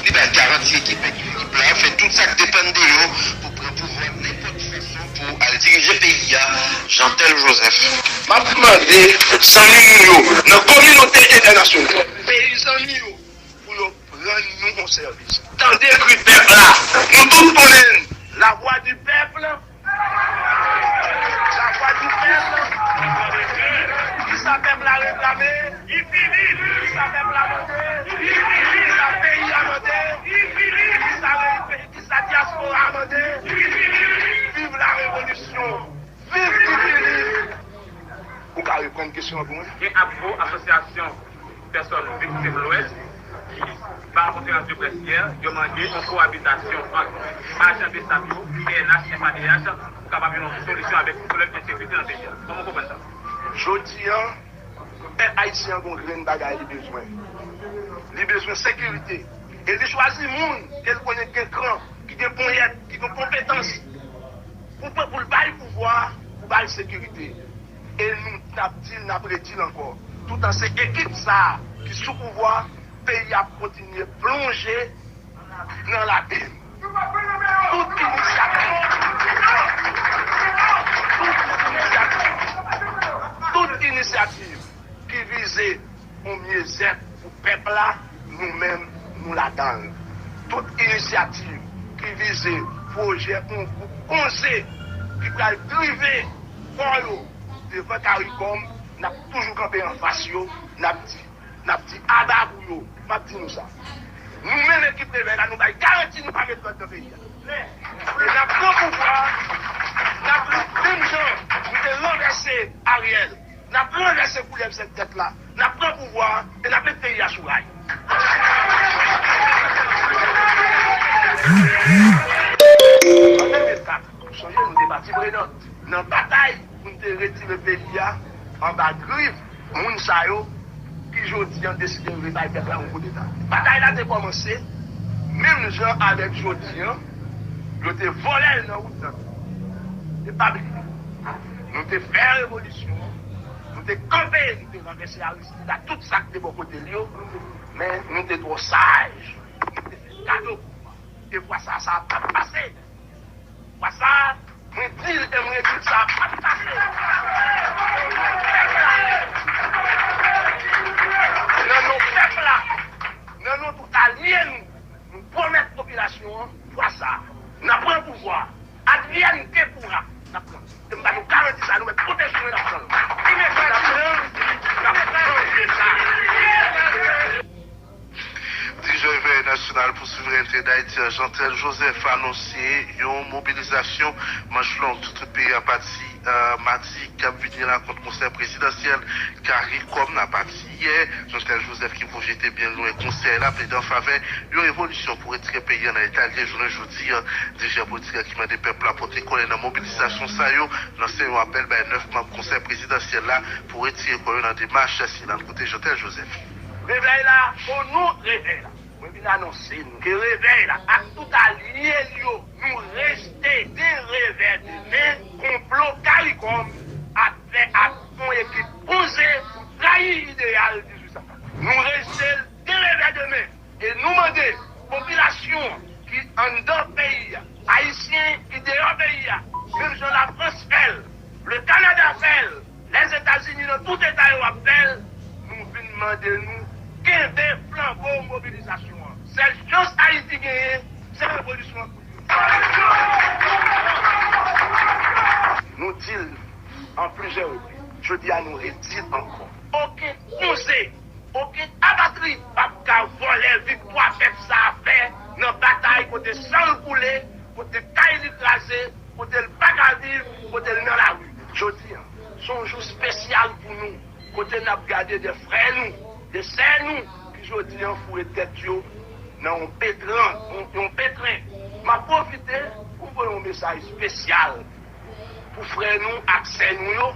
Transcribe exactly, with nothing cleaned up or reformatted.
Li bay garanti ekip, ekip la fè tout sa k depann de yo pou pran pouvwa nenpòt fason pou al dirije peyi a, Jeantel Joseph. M ap mande zanmi nou yo nan kominote entènasyonal, peyi zanmi yo, pou yo rann nou yon sèvis. Tande kri pèp la. Nou tout konnen l. La voix du peuple. La voix du peuple. Kisa pèp la reklame? Kisa pèp la mande? Kisa peyi a mande? Kisa re-, kisa dyaspora a mande? Viv la revolisyon! Viv Guy Philippe! Ou ka reprann kesyon an pou mwen? Gen ap gwo asosyasyon pèsòn viktim Lwès ki ba yon konferans de près yè, yo mande yon kowabitasyon ant ajan BSAP yo, P N H, F A D H, pou kapab jwenn yon solisyon avèk pwoblèm ensekirite nan peyi a. Kòman w konprann sa? Jodi a, pèp ayisyen an gen yon grenn bagay li bezwen. Li bezwen sekirite. E li chwazi moun ke l konnen ki gen kran, ki gen ponyèt, ki gen konpetans pou, pou l bay pouvwa, pou bay sekirite. E nou t ap di l, n ap redi l ankò. Toutan se ekip sa a ki sou pouvwa, peyi a ap kontinye plonje nan labim. Tout inisyativ, tout inisyativ, tout inisyativ ki vize pou myezèt pou pèp la, nou menm, nou ladan l. Tout inisyativ ki vize pwojè pou yon gwoup konze ki pral drive kò yo devan Karikòm, n ap toujou kanpe anfas yo, n ap di, n ap di aba pou yo. M ap di nou sa. Nou menm ekip Revèy la, nou bay garanti nou pa met lòd nan peyi a. E n ap pran pouvwa a, n ap, menm jan nou te ranvèse Ariel, n ap ranvèse koulèv sèt tèt la, n ap pran pouvwa a e n ap met peyi a sou ray. An de mil kat, sonje nou te pati prenan nan batay pou n te retire peyi a anba griv moun sa yo ki jodi an deside rive bay pèp la yon koudeta. Batay la te kòmanse menm jan avèk jodi an, yo te vòlè l nan wout nan. E pa bliye, nou te fè revolisyon, nou te kanpe, nou te ranvèse Aristide ak tout sa k te bò kote l yo, men nou te twò saj, nou te fè kado pouvwa. E fwa sa, sa p ap pase. Fwa sa, mwen di l e mwen di l sa p ap pase. Nan non pèp la, nan non tout alye nou, nou pwomèt popilasyon an, fwa sa, n ap pran pouvwa a. Advienne que pourra, n ap pran. E m ba nou garanti sa, nou mèt konte sou mwen, n ap pran l. N ap pran l, n ap pran l, se sa. Dirijan Revèy Nasyonal pou Souverènte Dayiti an, Jeantel Joseph, anonse yon mobilizasyon manch long tout peyi a pati, euh, madi k ap vini la kont konsèy prezidansyèl Karikòm la pati yè. Jeantel Joseph ki pwojete byen lwen konsèy la, plede an favè yon revolisyon pou retire peyi a nan eta l ye jounen jodi a. Dirijan politik la ki mande pèp la pote kò yo nan mobilizasyon sa yo, lanse yon apèl bay nèf manm konsèy prezidansyèl la pou retire kò yo nan demach sila. N koute Jeantel Joseph. Revèy la, o non Revèy la, mwen vin anonse nou ke Revèy la ak tout alye l yo, nou rejte de revè de men konplo Karikòm ap fè ak yon ekip konze pou trayi ideyal dizuit san kat. Nou rejte l de revè de men. E nou mande popilasyon an ki anndan peyi a, Ayisyen ki deyò peyi a, menm jan Lafrans fè l, le Kanada fè l, Lèzetazini nan tout eta yo ap fè l, nou vin mande nou kenbe flanbo mobilizasyon an. Sèl chans Ayiti genyen, se revolisyon an pou l rive. Nou di l an plizyè repriz, jodi a nou redi l ankò. Okenn konze, okenn apatrid p ap ka vòlè viktwa pèp sa a fè nan batay kote san l koule, kote kay li kraze, kote l pa ka viv, kote l nan lari. Jodi a, se yon jou espesyal pou nou, kote n ap gade de frè nou, de sè nou, ki jodi a foure tèt yo nan yon petran, yon, yon petren. M ap pwofite pou m voye yon mesaj espesyal pou frè nou ak sè nou yo,